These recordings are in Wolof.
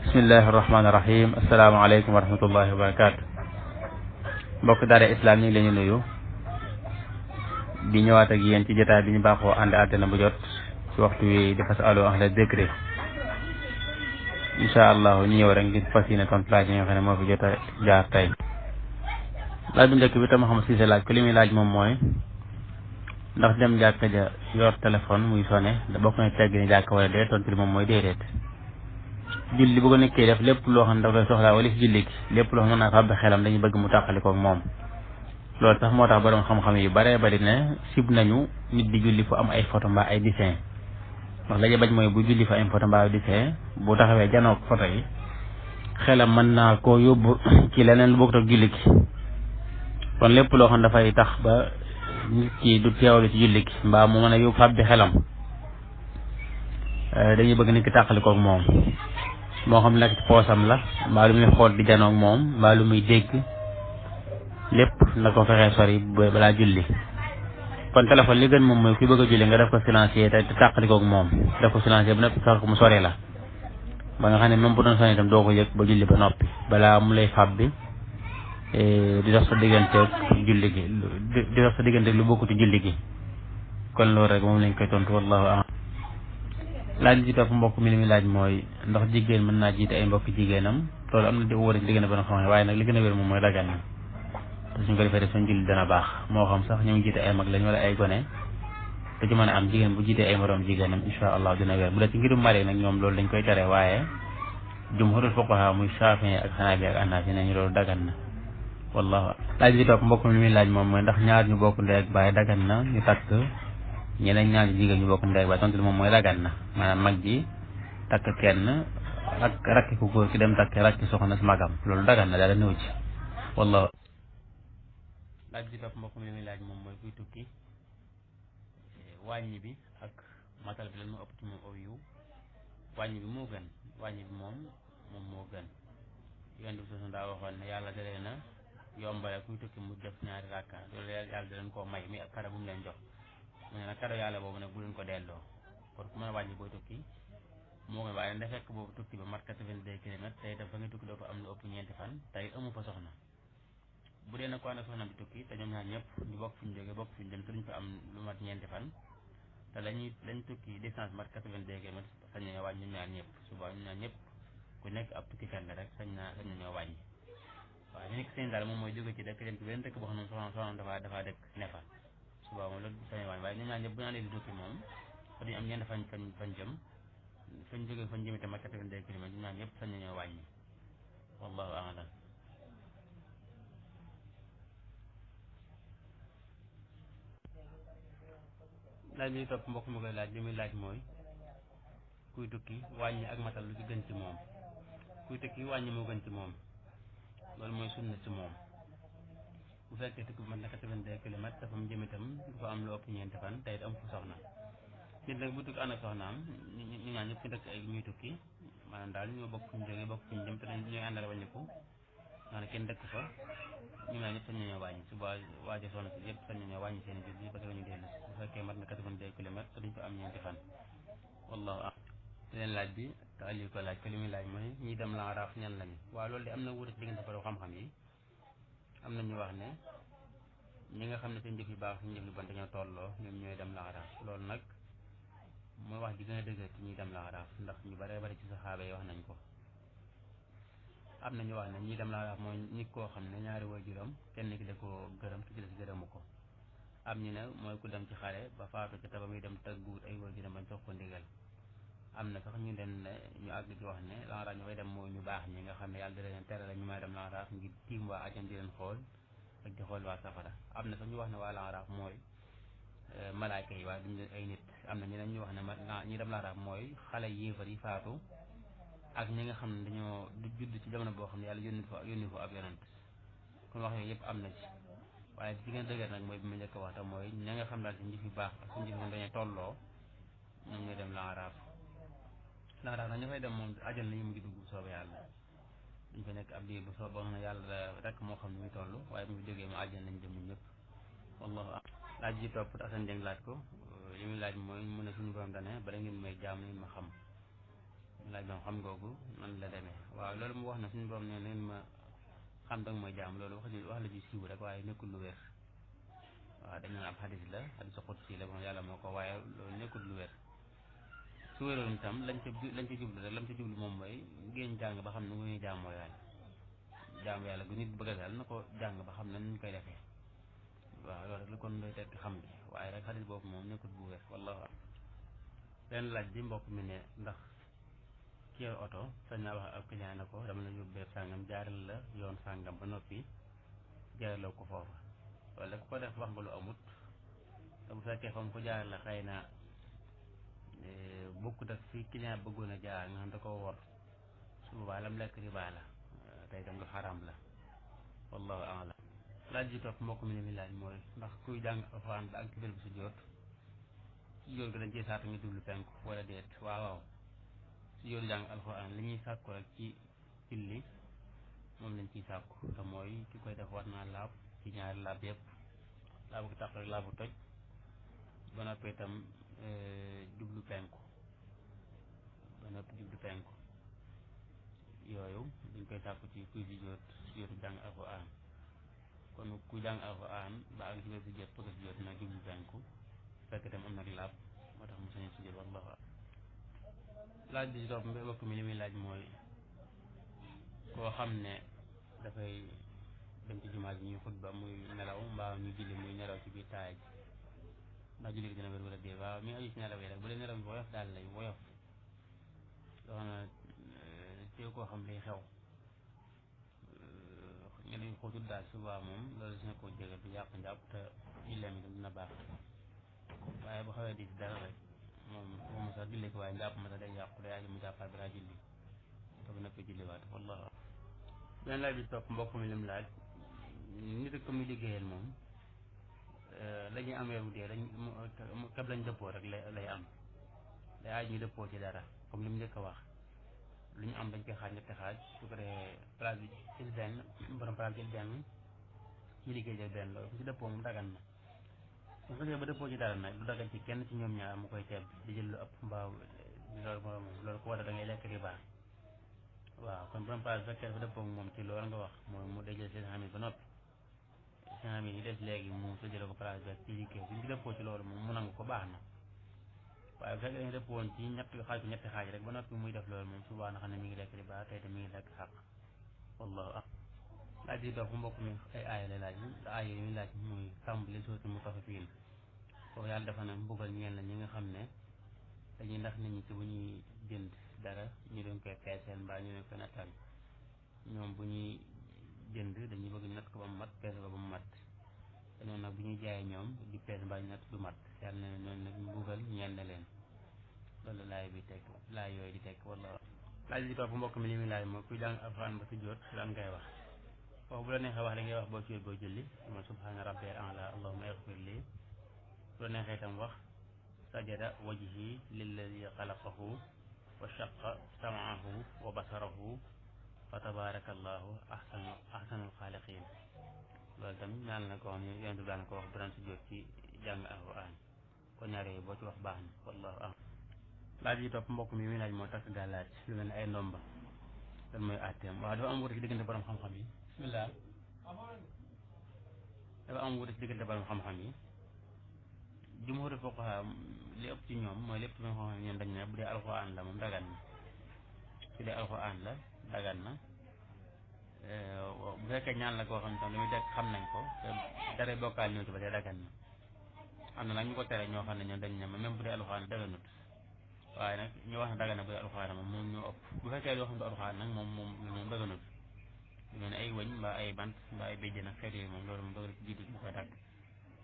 bismillahi rahmaani rahim asalaamaaleykum wa rahmatullahi wa barakaatu. mbokk daara islam ñu ngi leen di nuyu di ñëwaat ak yéen ci jotaay bi ñu baaxoo ànd àddina bu jot ci waxtu wi di fasalu ahla dikri incha allah ñu ñëw rek ngir fas yéene tontu laaj yi nga xam ne moo fi jot a jaar tey. laaj bu njëkk bi tam xam si laaj ko li muy laaj moom mooy ndax dem jàkka ja yor téléphone muy sonné da bokk na tegg ni jàkka wala dee tontu li moom mooy déedéet. julli bu ko nekkee def lépp loo xam ne da koy soxlaa wala si julli gi lépp loo xam ne mën naa fàbbi xelam dañuy bëgg mu tàqalikoo ak moom. loolu sax moo tax borom xam-xam yu baree bari ne sib nañu nit di julli fu am ay photo mbaa ay dessin ndax la bañ mooy bu julli fu ay photo mbaa ay dessin bu taxawee janoog photo yi xelam mën naa koo yóbbu ci leneen lu bokkut ak julli gi. kon lépp loo xam ne dafay tax ba nit ki du teewlu ci julli gi mbaa mu mën a yóbbu fàbbi xelam dañuy bëgg nit ki tàqalikoo ak moom. moo xam nekk ci poosam la mbaa lu muy xool di janoog moom mbaa lu muy dégg lépp na ko fexee sori balaa julli. kon téléphone li gën moom mooy kuy bëgg a julli nga def ko silencieux te tàqalikoog moom def ko silencieux ba noppi sax ko mu sori la ba nga xam ne même bu doon sori itam doo ko yëg ba julli ba noppi balaa mu lay fab bi di dox sa digganteeg julli gi di dox sa digganteeg lu bokkuti julli gi. kon loolu rek moom lañ koy tontu wallahu a'lam. laaj bi topp mbokk mi li muy laaj mooy ndax jigéen mën naa jiite ay mbokk jigéenam loolu am na di wóor ci diggante ba nga xam ne waaye nag li gën a wér moom mooy dagan na te suñ ko defee def suñ julli dana baax moo xam sax ñu ngi jiite ay mag lañ wala ay gone te ci mën a am jigéen bu jiite ay moroom jigéenam insha allah dina wér. bu dee ci ngirum Maalik nag ñoom loolu dañ koy tere waaye jumhurul fuqaha muy Shaafi'i ak Hanafi ak Hanafi ne ñu loolu dagan na wallahu. laaj bi topp mbokk mi li muy laaj moom mooy ndax ñaar ñu bokk ndey ak baay dagan na ñu takk ñeneen ñaar jigéen ñu bokk ndey ak baay tontu moom mooy dagan na maanaam mag ji takk kenn rakki ku góor ki dem takk rakki soxna si magam loolu dagan na dara néew ci wallahu. laaj bi topp mbokk mi li muy laaj moom mooy kuy tukki wàññi bi ak matal bi lan moo ëpp ci moom aw yiw wàññi bi moo gën wàññi bi moom moo gën yoon bi sosu daa waxoon ne yàlla da leen a yombale kuy tukki mu def ñaari rakka loolu yàlla da leen koo may mi ak kado bu mu leen jox mu ne nag kado yàlla boobu nag bu leen ko delloo kon ku mën a wàññi booy tukki moo gën waaye dafa fekk boobu tukki ba mat 82 kilomètres tey dafa nga tukki doo fa am lu ëpp ñeenti fan tey amu fa soxna bu dee nag ko ànd soxna bi tukki te ñoom ñaar ñëpp ñu bokk fi ñu jógee bokk fi ñu dem te duñ fa am lu mat ñeenti fan te lañ tukki distance mat 82 kilomètres sañ nañoo wàññi ñoom ñaar ñëpp suba ñoom ñaar ñëpp ku nekk ab tukkikat la rek sañ nañoo wàññi waaye li nekk seen daal moom mooy jóge ci dëkk dem ci beneen dëkk boo xam ne soxna dafa dëkk ne fa suba moom loolu sañ wàññi waaye ñoom ñaar ñëpp bu ñu àndee di tukki moom fa duñu am ñeenti fañ jëm fañ jógee fañ jëm itam mat 82 kilomètres ñoom ñaar ñëpp sañ nañoo wàññi wallahu a'lam. laaj bi topp mbokk mi koy laaj li muy laaj mooy kuy tukki wàññi ak matal lu ci gën ci moom kuy tukki wàññi moo gën ci moom loolu mooy sunna ci moom bu fekkee tukki bu mat na 82 kilomètres dafa mu jëm itam du fa am lu ëpp ñeenti fan tey it am fu soxna nit nag bu tukki ànd ak soxnaam ñu ñaan ñëpp ñu dëkk ay ñuy tukki maanaam daal ñoo bokk fu ñu jógee bokk fu ñu jëm te ñooy àndal wàññiku maanaam kenn dëkk fa ñu ñaan ñëpp sañ nañoo wàññi suba waajo soxna si yëpp sañ nañoo wàññi seen jur yi ba ñu dellu si bu fekkee mat na 82 kilomètres te duñ fa am ñeenti fan wallahu a'lam. leen laaj bi te Aliou ko laaj ko li muy laaj mooy ñi dem la raaf ñan lañu waaw loolu de am na wuute ci diggante borom xam-xam yi am na ñu wax ne ñi nga xam ne seen jëf yu baax seen jëf yu bon dañoo tolloo ñoom ñooy dem la raaf loolu nag mooy wax ji gën a dëgër ci ñuy dem la raaf ndax ñu bare bari ci saxaaba yi wax nañ ko. am na ñu wax ne ñi dem la raaf mooy nit koo xam ne ñaari waajuram kenn ki da ko gërëm ki ci des gërëmu ko am ñu ne mooy ku dem ci xare ba faatu ca te ba muy dem tëgguwut ay waajuram bañ jox ko ndigal am na sax ñu dem ne ñu àgg ci wax ne lanraaf ñu fay dem mooy ñu baax ñi nga xam ne yàlla da leen tere la ñu may dem lanraaf ngir tiim waa ajam di leen xool ak di xool waa safara am na sax ñu wax ne waa lanraaf mooy malaayka yi waaye duñu ay nit am na ñeneen ñu wax ne ñi dem lanraaf mooy xale yéefar yi faatu ak ñi nga xam ne dañoo judd ci jamono boo xam ne yàlla yónni fa ab yonent kon wax yooyu yëpp am na ci waaye ci gën a dëgër nag mooy bi ma njëkk a wax te mooy ña nga xam daal ci njëf yu baax ak su njëf yi dañuy tolloo ñoom ñooy dem lanraaf nag ñu fay dem moom ajal la ñu mujj dugg soobee yàlla duñ fa nekk ab diir bu soob ba nga ne yàlla rek moo xam ne muy toll waaye mu jógee mu ajal lañ jëm ñun ñëpp wallahu a'lam. laaj ji topp Assane Dieng laaj ko li muy laaj mooy mu ne suñu borom dane bala ngeen may jaam ngeen ma xam laaj moom xam googu nan la demee waaw loolu mu wax na suñu borom ne leen ma xam danga mooy jaam loolu wax la ju siiw rek waaye nekkul lu wér waaw dañu ab xadis la xadisu xudsi la moom yàlla moo ko waaye loolu nekkul lu wér su wéroon itam lañ ca jublu rek lam ca jublu moom mooy ngeen jàng ba xam ne mu ñuy jaamoo yàlla jaamu yàlla gu nit bëgg daal na ko jàng ba xam ne nuñ koy defee waaw loolu rek li kon lay tekk xam bi waaye rek xadis boobu moom nekkul bu wér wallahu a'lam leen laaj bi mbokk mi ne ndax ki yor oto sañ naa wax ak client na ko dama la yóbbee sàngam jaaral la yoon sàngam ba noppi jaaraloo ko foofa loolu rek ku ko def wax nga lu amut te bu fekkee fa mu ko jaaral la xëy na bokkut ak fi client bëggoon a jaar nga xam da ko wor su boobaa lam lekk riba la tey itam lu xaram la wallahu a'lam laaj ji topp mbokk mi ne mi laaj mooy ndax kuy jàng alxuraan ba ak ci béréb su jóot su jóot ga dañ ciy saatu nga jublu penku wala déet waaw waaw su jóot jàng alxuraan li ñuy sàkku rek ci julli moom lañ ciy sàkku te mooy ki koy def war naa laab ci ñaari laab yëpp laabu ko tàq rek laabu toj ba noppi itam jublu penku ba noppi jublu penku yooyu dañ koy sàkku ci kuy si jóot si jóotu jàng alxuraan kon ku jàng alxuraan ba ak ci si jóot bëgg si jóot na jublu penku fekk itam am nag laab moo tax mu sañu si jóot wallahu a'lam laaj bi si topp mbokk mi li muy laaj mooy koo xam ne dafay dem ci jumaa ji ñuy xutba muy nelaw mbaa ñu julli muy nelaw ci biir taay ji ndax julli gi dina wér wala dee waaw mi ngi aju ci nelaw yi rek bu dee nelaw bi woyof daal lay woyof yoo xam ne teew koo xam liy xew nga dañ xóotul daal suba moom loolu si na koo jégal du yàq njàpp te julleem itam dina baax waaye bu xawee di si dara rek moom sax julli ko waaye njàpp ma sax day yàqu day aju mu jàppaat balaa julli te bu nekkee julli waat wallahu beneen laaj bi topp mbokk mi lim laaj nit ak ko muy liggéeyal moom lañuy am weer bu dee dañ keb lañ dëppoo rek lay am day aaj ñu dëppoo ci dara comme li mu njëkk a wax lu ñu am dañ koy xaaj ñetti xaaj su ko defee place bi jël benn borom place jël benn ñu liggéey jël benn loolu bu ci dëppoo moom dagan na su fekkee ba dëppoo ci dara nag du dagan ci kenn ci ñoom ñaar mu koy teeb di jël lu ëpp mbaaw loolu moom loolu ko war a da ngay lekk riba waaw kon borom place bu fekkee dafa dëppoo moom ci loolu nga wax mooy mu day jël 500 000 ba noppi 500 000 yi des léegi mu sëjale ko place bi ak ci liggéey suñ ci dëppoo ci loolu moom mu nangu ko baax na waaye bu fekkee dañu dëppoo woon ci ñetti xaaj rek ba noppi muy def loolu moom subaa na xam ne mi ngi lekk riba tey te mi ngi lekk xàq wallahu a'lam laaj yi dox mbokk mi ay aaya la laaj da aaya yi muy laaj muy tàmbali sooti mu tafa fiin foofu yàlla dafa ne mbugal ñeen la ñi nga xam ne dañuy ndax nit ñi ci bu ñuy jënd dara ñu doon koy peeseel mbaa ñu doon koy nattal ñoom bu ñuy jënd dañuy bëgg natt ko ba mu mat peese ko ba mu mat te noonu nag bu ñuy jaayee ñoom di peese mbaa ñu natt du mat yàlla ne noonu nag mbugal ñeen na leen loolu laay bi tekk laay yooyu di tekk wala laaj bi topp mbokk mi li muy laaj mooy kuy jàng alxuraan ba si jóot lan ngay wax foofu bu la neexee wax da ngay wax boo ci boo julli mooy subhaana rabbil a'la allahumma ighfir li bu la neexee itam wax sajada wajhi lilladi xalaqahu wa shaqa sam'ahu wa basarahu fa tabarakallahu ahsanul xaaliqiin loolu tamit ñaan na ko xam ne yonent bi daan ko wax bu daan si jóot ci jàng alxuraan kon ñaar yooyu boo ci wax baax na wallahu a'lam laaj yi topp mbokk mi muy laaj moo takk gàllaaj lu mel ne ay ndomba lan mooy àtteem waaw dafa am wuute ci diggante borom xam-xam yi bismillah dafa am wuute ci diggante borom xam-xam yi jumhur fuqaha li ëpp ci ñoom mooy lépp borom xam-xam yi ñoom dañ ne bu dee alxuraan la moom dagan na su dee alxuraan la dagan na bu fekkee ñaan la koo xam ne tam li muy dekk xam nañ ko te dara bokkaal ñëw ci ba dee dagan na am na nag ñu ko tere ñoo xam ne ñoom dañ ne ma même bu dee alxuraan daganut waaye nag ñu wax ne dagan na bu dee alxuraan moom ñoo ëpp bu fekkee loo xam ne alxuraan nag moom daganut lu mel ne ay wëñ mbaa ay bant mbaa ay béjjën ak xeet yooyu moom loolu moom dogal ci jiitu bu koy dàkk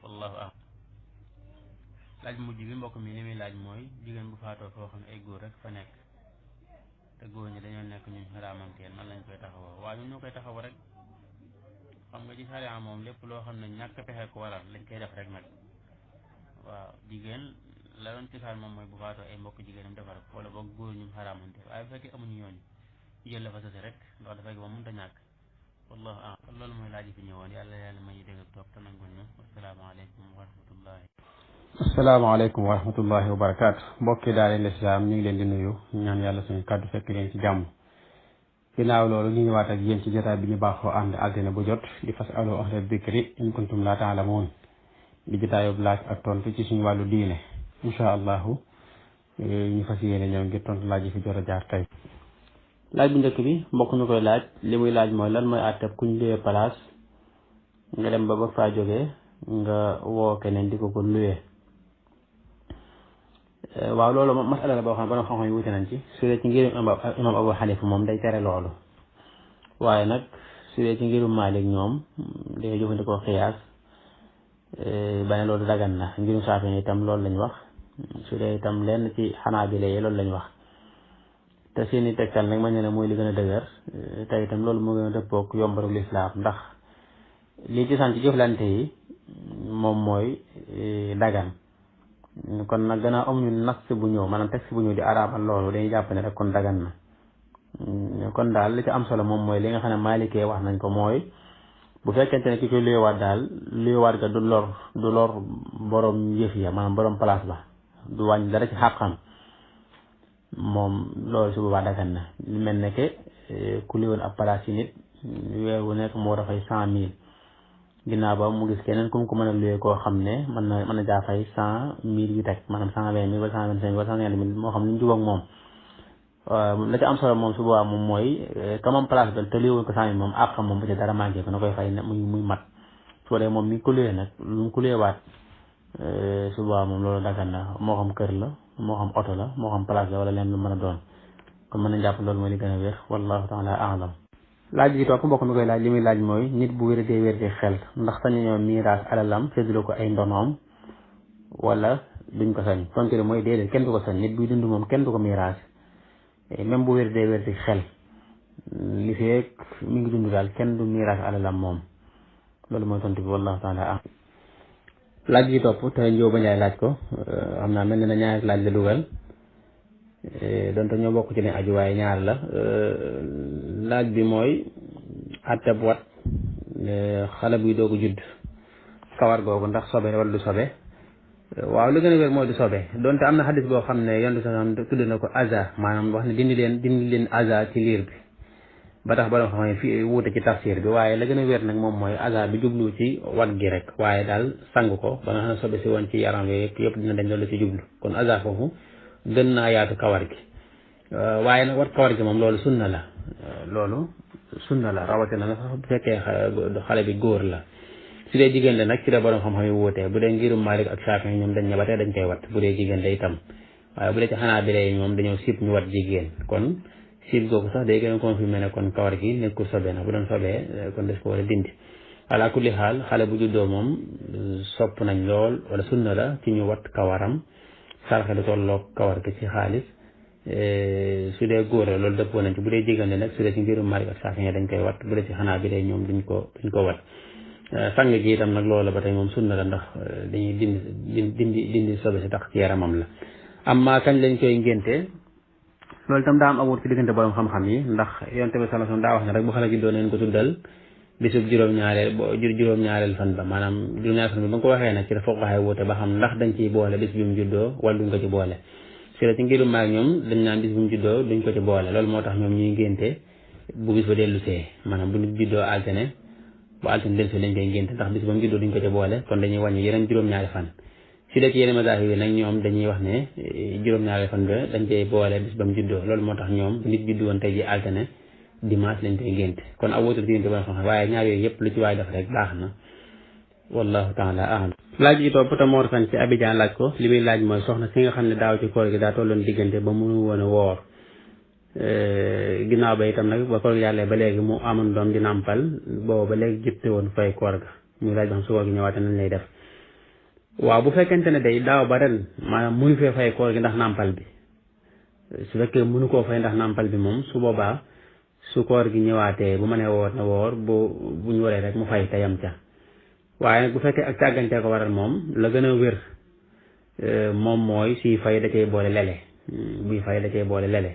wallahu a'lam laaj mujj bi mbokk mi li muy laaj mooy jigéen bu faatoo foo xam ne ay góor rek fa nekk te góor ñi dañoo nekk ñu xaraamanteel nan lañ koy taxawoo waaye ñun ñoo koy taxaw rek xam nga ci sariya moom lépp loo xam ne ñàkk pexe ko waral lañ koy def rek nag waaw jigéen la doon cosaan moom mooy bu faatoo ay mbokk jigéenam defar ko wala boog góor ñu xaraamanteel waaye bu fekkee amuñu ñooñu jigéen la fa sëse rek ndax dafay moom mënut a ñàkk wallahu a'lam kon loolu mooy laaj fi ñëwoon yàlla may dégg ak toog te nangul ñu wasalaamaaleykum wa rahmatullahi asalaamaaleykum wa rahmatullahi wa barakaatu mbokki daal lislaam ñu ngi leen di nuyu ñaan yàlla suñu kàddu fekk leen ci jàmm. ginnaaw loolu ñu ñëwaat ak yéen ci jotaay bi ñu baaxoo ànd altine bu jot di fas alu ahla dikri in kuntum laa taalamuun di jotaayub laaj ak tontu ci suñu wàllu diine incha allahu ñu fas yéene ñëw ngir tontu laaj yi fi jot a jaar tey. laaj bu njëkk bi mbokk ñu koy laaj li muy laaj mooy lan mooy àtteb kuñ luyee place nga dem ba faa jógee nga woo keneen di ko luyee. waaw loolu moom masala la boo xam ne borom xam-xam yi wute nañ ci su dee ci ngirum imam Abu Hanifa moom day tere loolu waaye nag su dee ci ngirum Malik ñoom day jëfandikoo xiyaas ba ne loolu dagan na ngirum Saafi itam loolu lañ wax su dee itam lenn ci Xanaabila yi loolu lañ wax te seeni tegtal nag ma ne mooy li gën a dëgër te itam loolu moo gën a dëppook yombaru lislaam ndax lii ci sant ci jëflante yi moom mooy dagan kon nag gannaaw amuñu nas bu ñëw maanaam texte bu ñëw di araamal loolu dañuy jàpp ne rek kon dagan na kon daal li ci am solo moom mooy li nga xam ne maalikee wax nañ ko mooy bu fekkente ne ki koy luyewaat daal luyewaat ga du lor borom yëf ya maanaam borom place ba du wàññi dara ci xàqam moom loolu su boobaa dagan na lu mel ne que ku luyewoon ab place yi nit weer wu nekk moo dafay 100,000 ginnaaw ba mu gis keneen ku mu ko mën a luyee koo xam ne mën na jaa fay 100,000 yu teg maanaam 120,000 wala 125,000 wala 150,000 moo xam ni ñu jubóog moom la ci am solo moom su boobaa moom mooy ka moom place ba te luyee ko 100,000 moom àq moom bu ci dara manqué ko na koy fay muy mat soo dee moom mi ko luyee nag lu mu ko luyeewaat su boobaa moom loolu dagan na moo xam kër la moo xam oto la moo xam place la wala leen lu mën a doon kon mën na jàpp loolu mooy li gën a wér wallahu taala a'lam. laaj bi topp mbokk mi koy laaj li muy laaj mooy nit bu wéradee xel ndax sañ ñoo miiraas alalam séddale ko ay ndonoom wala duñ ko sañ tontu mooy déedéet kenn du ko sañ nit buy dund moom kenn du ko miiraas même bu wéradee xel li feek mi ngi dund daal kenn du miiraas alalam moom loolu mooy tontu bi wallahu taala am. laaj bi topp te Njóoba Njaay laaj ko xam naa mel na ñaari laaj la dugal donte ñoo bokk ci ne aju waaye ñaar la laaj bi mooy àtteb wat xale buy doogu judd kawar googu ndax sobe wala du sobe waaw li gën a wér mooy du sobe donte am na xadis boo xam ne yonent sax tudd na ko aza maanaam wax ne dindi leen aza ci liir bi ba tax ba doon xam ne fii wuute ci tafsir bi waaye la gën a wér nag moom mooy aza bi jublu ci wat gi rek waaye daal sang ko ba nga xam ne sobe si woon ci yaram yëpp dina dañ loolu ci jublu kon aza foofu gën naa yaatu kawar gi waaye nag wat kawar gi moom loolu sunna la rawatina na sax bu fekkee xale bi góor la su dee jigéen la nag ci la borom xam-xam yi wuutee bu dee ngirum Maalik ak Saafi ñoom dañ ne ba tey dañ koy wat bu dee jigéen la itam waaye bu dee ci Xanaabila yi ñoom dañoo sib ñu wat jigéen kon sib googu sax day gën a confirmé ne kon kawar gi nekkul sobee nag bu doon sobee kon des ko war a dindi ala kulli xaal xale bu juddoo moom sopp nañ lool wala sunna la ci ñu wat kawaram sarxe lu tolloog kawar gi ci xaalis su dee góor la loolu dëppoo nañ ci bu dee jigéen nag su dee ci ngirum Maalik ak Saafi dañ koy wat bu dee ci Xanaabila ñoom duñ ko wat sang gi itam nag loolu ba tey moom sunna la ndax dañuy dindi sobe si tax ci yaramam la amma kañ lañ koy ngénte loolu itam daa am amut ci diggante borom xam-xam yi ndax yonent bi sallallahu alayhi wasallam daa wax ne rek bu xale juddoo neen ko tuddal bisub juróom-ñaareel fan ba maanaam juróom-ñaareel fan ba nga ko waxee nag ci dafa waxee wuute ba xam ndax dañ ciy boole bis bi mu juddoo wala duñ ko ci boole su la ci ngirum maag ñoom dañ naan bis bu mu juddoo duñ ko ci boole loolu moo tax ñoom ñuy ngénte bu bis ba dellu see maanaam bu nit juddoo altine bu altine dellu see lañ koy ngénte ndax bis ba mu juddoo duñ ko ci boole kon dañuy wàññi yeneen juróom-ñaari fan su dee ci yeneen mazahib yi nag ñoom dañuy wax ne juróom-ñaari fan ba dañ koy boole bis ba mu juddoo loolu moo tax ñoom bu nit juddu woon tey ji altine dimanche lañ koy ngénte kon aw wóotul diggante ba xam waaye ñaar yooyu yëpp lu ci waay def rek baax na wallahu taala a'lam. laaj yi topp te Mor Fan ci Abidjan laaj ko li muy laaj mooy soxna si nga xam ne daaw ci koor gi daa tolloon diggante ba mënu woon a woor ginnaaw ba itam nag ba koor gi yàlla ba léegi mu amoon doom di nàmpal boobu ba léegi jëtte woon fay koor ga muy laaj ba xam su koor gi ñëwaate nañ lay def waaw bu fekkente ne day daaw ba ren maanaam mënu fee fay koor gi ndax nàmpal bi su fekkee mënu koo fay ndax nàmpal bi moom su boobaa su koor gi ñëwaatee bu mënee woor na woor bu ñu waree rek mu fay te yam ca waaye nag bu fekkee ak càggantee ko waral moom la gën a wér moom mooy suy fay da cay boole lele buy fay da cay boole lele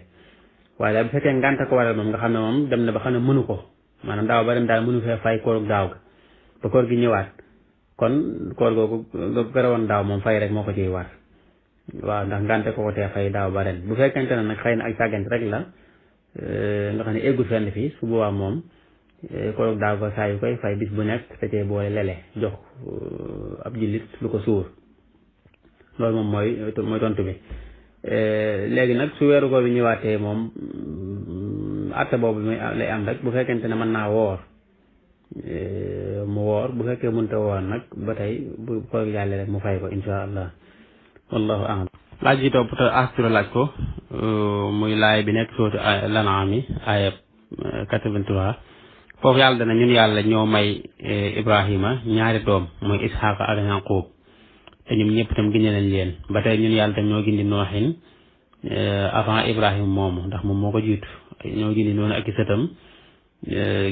waaye daal bu fekkee ngànta ko waral moom nga xam ne moom dem na ba xam ne mënu ko maanaam daaw ba ren daal mënu fee fay koor daaw ga ba koor gi ñëwaat kon koor googu nga gërë woon daaw moom fay rek moo ko ciy war waaw ndax ngante ko tee fay daaw ba ren bu fekkente ne nag xëy na ak càggante rek la nga xam ne eggul fenn fii su boobaa moom koor daaw ko saa yu koy fay bis bu nekk te cee boole lele jox ab jullit lu ko suur loolu moom mooy tontu bi léegi nag su weeru koor bi ñëwaatee moom atte boobu lay am rek bu fekkente ne mën naa woor mu woor bu fekkee mënta woor nag ba tey bu koor gi jàllee rek mu fay ko insha allah wallahu a'lam laaj yi topp te astura laaj ko muy laay bi nekk sootu Lan'am yi ayab 83 foofu yàlla dana ñun yàlla ñoo may Ibrahima ñaari doom muy Isxaaqa ak Yaqub te ñoom ñëpp tam gindi nañ leen ba tey ñun yàlla tam ñoo gindi nooxin avant Ibrahima moomu ndax moom moo ko jiitu ñoo gindi noonu ak i sëtam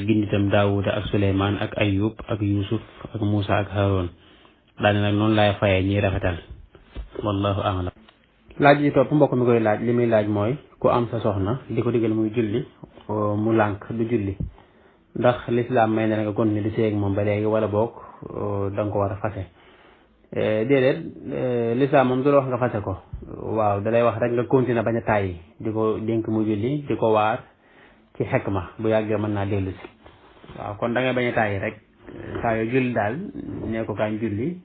gindi tam Daawuda ak Suleymaan ak Ayub ak Yuusuf ak Muusa ak Haroon daane nag noonu laay fayee ñiy rafetal wallahu a'lam laaj yi topp mbokk mi koy laaj li muy laaj mooy ku am sa soxna di ko digal muy julli mu lànk du julli ndax lislaam may na nga continuer di séy ak moom ba léegi wala boog da nga ko war a fase déedéet lislaam moom du la wax nga fase ko waaw dalay wax rek nga continuer bañ a tàyyi di ko dénk mu julli di ko waar ci xekma bu yàggee mën naa dellu si waaw kon da ngay bañ a tàyyi rek saa yoo julli daal nee ko kaañ julli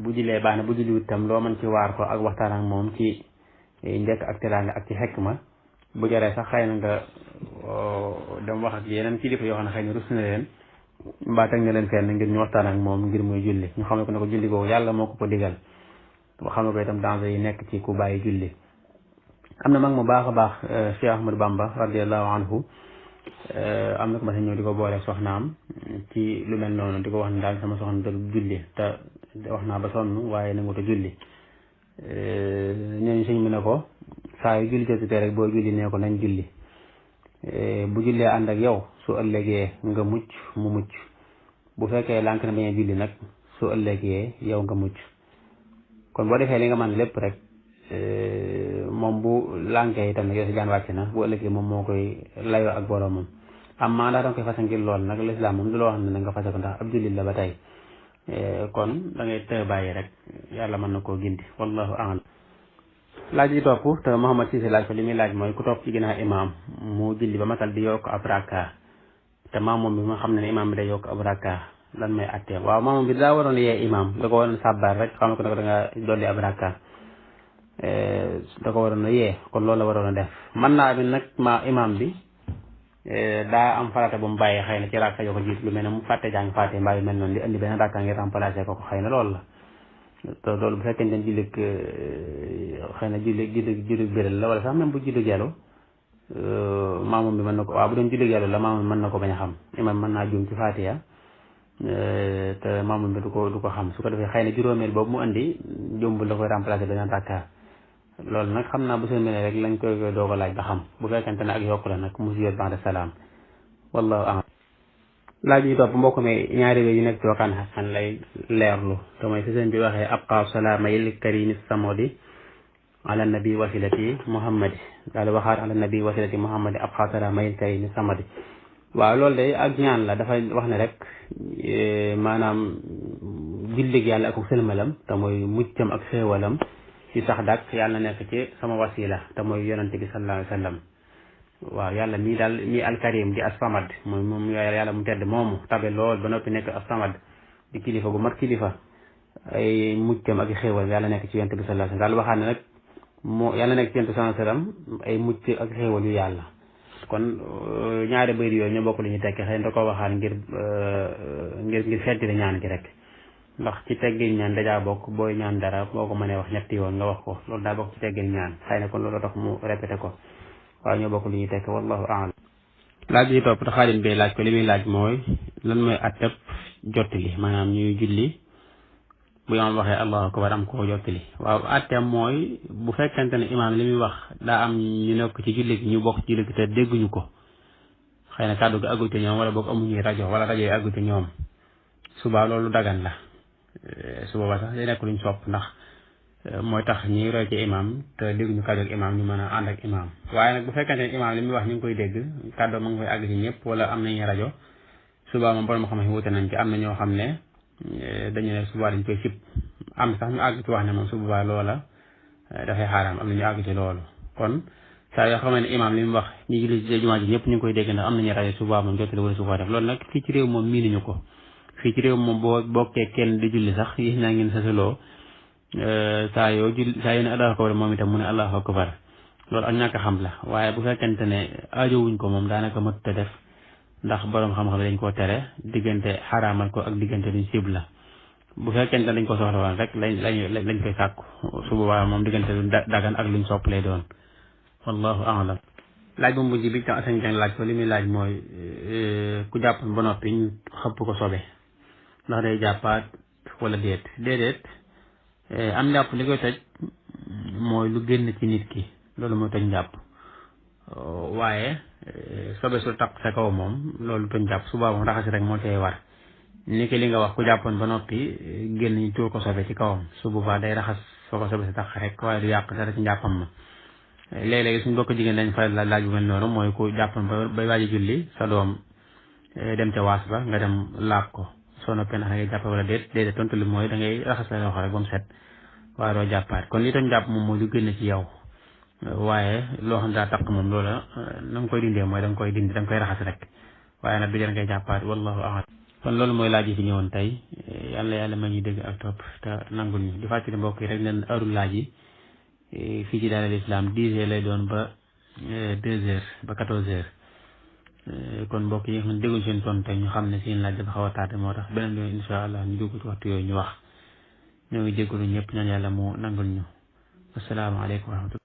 bu jullee baax na bu julliwut tam loo mën ci waar ko ak waxtaan ak moom ci njëkk ak teraanga ak ci xekma bu jaree sax xëy na nga dem wax ak yeneen kilifa yoo xam ne xëy na rus na leen mbaa teg na leen fenn ngir ñu waxtaan ak moom ngir muy julli ñu xam ne ko ne ko julli googu yàlla moo ko digal xam ne ko itam danger yi nekk ci ku bàyyi julli am na mag mu baax a baax Cheikh Ahmadou Bamba radiallahu anhu am na ko ma sa ñëw di ko boole soxnaam ci lu mel noonu di ko wax ne daal sama soxna dal julli te wax naa ba sonn waaye nangu te julli ñooñu sëñ mi ne ko saa yu julli jotutee rek boo julli nee ko nañ julli bu jullee ànd ak yow su ëllëgee nga mucc mu mucc bu fekkee lànk na bañ a julli nag su ëllëgee yow nga mucc kon boo defee li nga mën lépp rek moom bu lànkee itam nag yow si jaan wàcc na bu ëllëgee moom moo koy layoo ak boroomam am maa ndax danga koy fase ngir lool nag lislaam moom du la wax ne nga fase ko ndax ab jullit la ba tey kon da ngay të bàyyi rek yàlla mën na koo gindi wallahu a'lam laaj yi topp te Mouhamed Cissé laaj ko li muy laaj mooy ku topp ci ginnaaw imaam mu julli ba matal di yokk ab rakka te maamoom bi ma xam ne imaam bi day yokk ab rakka lan may attee waaw maamoom bi daa waroon yee imaam da ko waroon sàbbaar rek xam ko ne ko da nga dolli ab rakka da ko waroon a yee kon loolu la waroon a def mën naa bi nag imaam bi daa am farata bu mu bàyyi xëy na ci rakka yoo ko jiitu lu mel ne mu fàtte jàng fàtte mbaa yu mel noonu di indi benn rakka ngir remplacer ko xëy na loolu la te loolu bu fekkee ne jullit xëy na jullit biral la wala sax même bu jullit yàllu maamoom bi mën na ko waaw bu doon jullit yàllu la maamoom mën na ko bañ a xam imam mën naa juum ci Faatiha te maamoom bi du ko xam su ko defee xëy na juróomeel boobu mu indi jumbul la koy remplacer beneen rakka loolu nag xam naa bu seen mel rek lañ koy doog a laaj ba xam bu fekkente ne ak yokku la nag mu siyot ba'da salaam wallahu a'lam laaj yi topp mbokk mi ñaari wéy yu nekk ci Wakana Haqqan lay leerlu te mooy fi seen bi waxee abqa salaamayil karimi samodi ala nabi wasilati muhammadi daal di waxaat ala nabi wasilati muhammadi abqa salaamayil karimi samodi waaw loolu de ak ñaan la dafay wax ne rek maanaam jullig yàlla ak sëlmalam te mooy muccam ak xéewalam ci sax dak yàlla nekk ci sama wasila te mooy yonante bi sallallahu alayhi wa sallam waaw yàlla mii daal mii alkarim di as-samad moom yàlla mu tedd moomu tabe lool ba noppi nekk as-samad di kilifa gu mat kilifa ay muccam ak xéewal yàlla nekk ci yonante bi sallallahu alayhi wa sallam daal waxaat ne nag moo yàlla nekk ci yonante sallallahu alayhi wa sallam ay mucc ak xéewal yu yàlla kon ñaari bayit yooyu ñoo bokk li ñu tekki xëy na da ko waxaat ngir xeetili ñaan gi rek ndax ci teggin ñaan dajaa bokk booy ñaan dara boo ko mënee wax ñetti yoon nga wax ko loolu daa bokk ci teggin ñaan xëy na kon loolu tax mu répété ko waaw ñoo bokk li ñuy tekk wallahu a'lam laaj yi topp te xaalim bi laaj ko li muy laaj mooy lan mooy atteb jottali maanaam ñuy julli bu imaam waxee allahu akbar am koo jottali waaw atteb mooy bu fekkente ne imaam li muy wax daa am ñu nekk ci julli gi ñu bokk ci julli gi te dégguñu ko xëy na kàddu gi àggul ci ñoom wala boog amuñuy rajo wala rajo yi àggul ci ñoom suba loolu dagan la su boobaa sax day nekk luñ sopp ndax mooy tax ñi roy ci imam te dégguñu kàddu ak imam ñu mën a ànd ak imam waaye nag bu fekkente ne imam li muy wax ñu ngi koy dégg kàddu ma ngi koy àgg ci ñëpp wala am nañu rajo suba moom borom xam ne wute nañ ci am na ñoo xam ne dañu ne suba dañ koy sib am sax ñu àgg ci wax ne moom su boobaa loola dafay xaaraam am na ñu àgg ci loolu kon saa yoo xamee ne imaam li mu wax ñi julli ci jumaa ji ñëpp ñu ngi koy dégg ndax am nañu rajo suba moom jottali wala su ko def loolu nag fii ci réew moom miinuñu ko fii ci réew moom boo bokkee kenn di julli sax yéen naa ngeen sasaloo saa yoo ne allahu akbar moom itam mu ne allahu akbar loolu ak ñàkk xam la waaye bu fekkente ne aajowuñ ko moom daanaka matut a def ndax borom xam-xam dañ koo tere diggante xaraamal ko ak diggante duñ sib la bu fekkente dañ ko soxla woon rek lañ koy sàkku su boobaa moom diggante lu dagan ak luñ sopp lay doon wallahu a'lam laaj bu mujj bi tam asan jàng laaj ko li muy laaj mooy ku jàppoon ba noppi ñu xëpp ko sobe ndax day jàppaat wala déedéet am njàpp li koy toj mooy lu génn ci nit ki loolu mooy toj njàpp waaye sobe su taq sa kaw moom loolu toj njàpp suba moom raxasi rek moo tey war ni ki li nga wax ku jàppoon ba noppi génn ñu tuur ko sobe ci kawam su boobaa day raxas soo ko sobe si taq rek waaye du yàq dara ci njàppam ma léeg-léegi suñ bokk jigéen dañ faral laaj bu mel noonu mooy ku jàppoon ba waaj a julli sa doom dem ca waas ba nga dem laab ko soo noppee ndax da ngay jàpp wala déedéet tontu li mooy da ngay raxas sa loxo rek ba mu set waaye doo jàppaat kon li toj njàpp moom mooy lu génn ci yow waaye loo xam daa taq moom loola na nga koy dindee mooy da nga koy dindi da nga koy raxas rek waaye nag du jar ngay jàppaat wallahu a'lam kon loolu mooy laaj yi fi ñëwoon tey yàlla may ñu dégg ak topp te nangul ñu di fàttali mbokk yi rek nen heure laaj yi fii ci Daara l'Islam 10 heures lay doon ba 2 heures ba 14 heures kon mbokk yi nga xam ne dégguñ seen tontu tey ñu xam ne seen laaj dafa xaw a tardé moo tax beneen yoon incha allah ñu dugg ci waxtu yooyu ñu wax ñoo ngi jégalu ñëpp ñaan yàlla mu nangul ñu asalaamaaleykum wa rahmatulah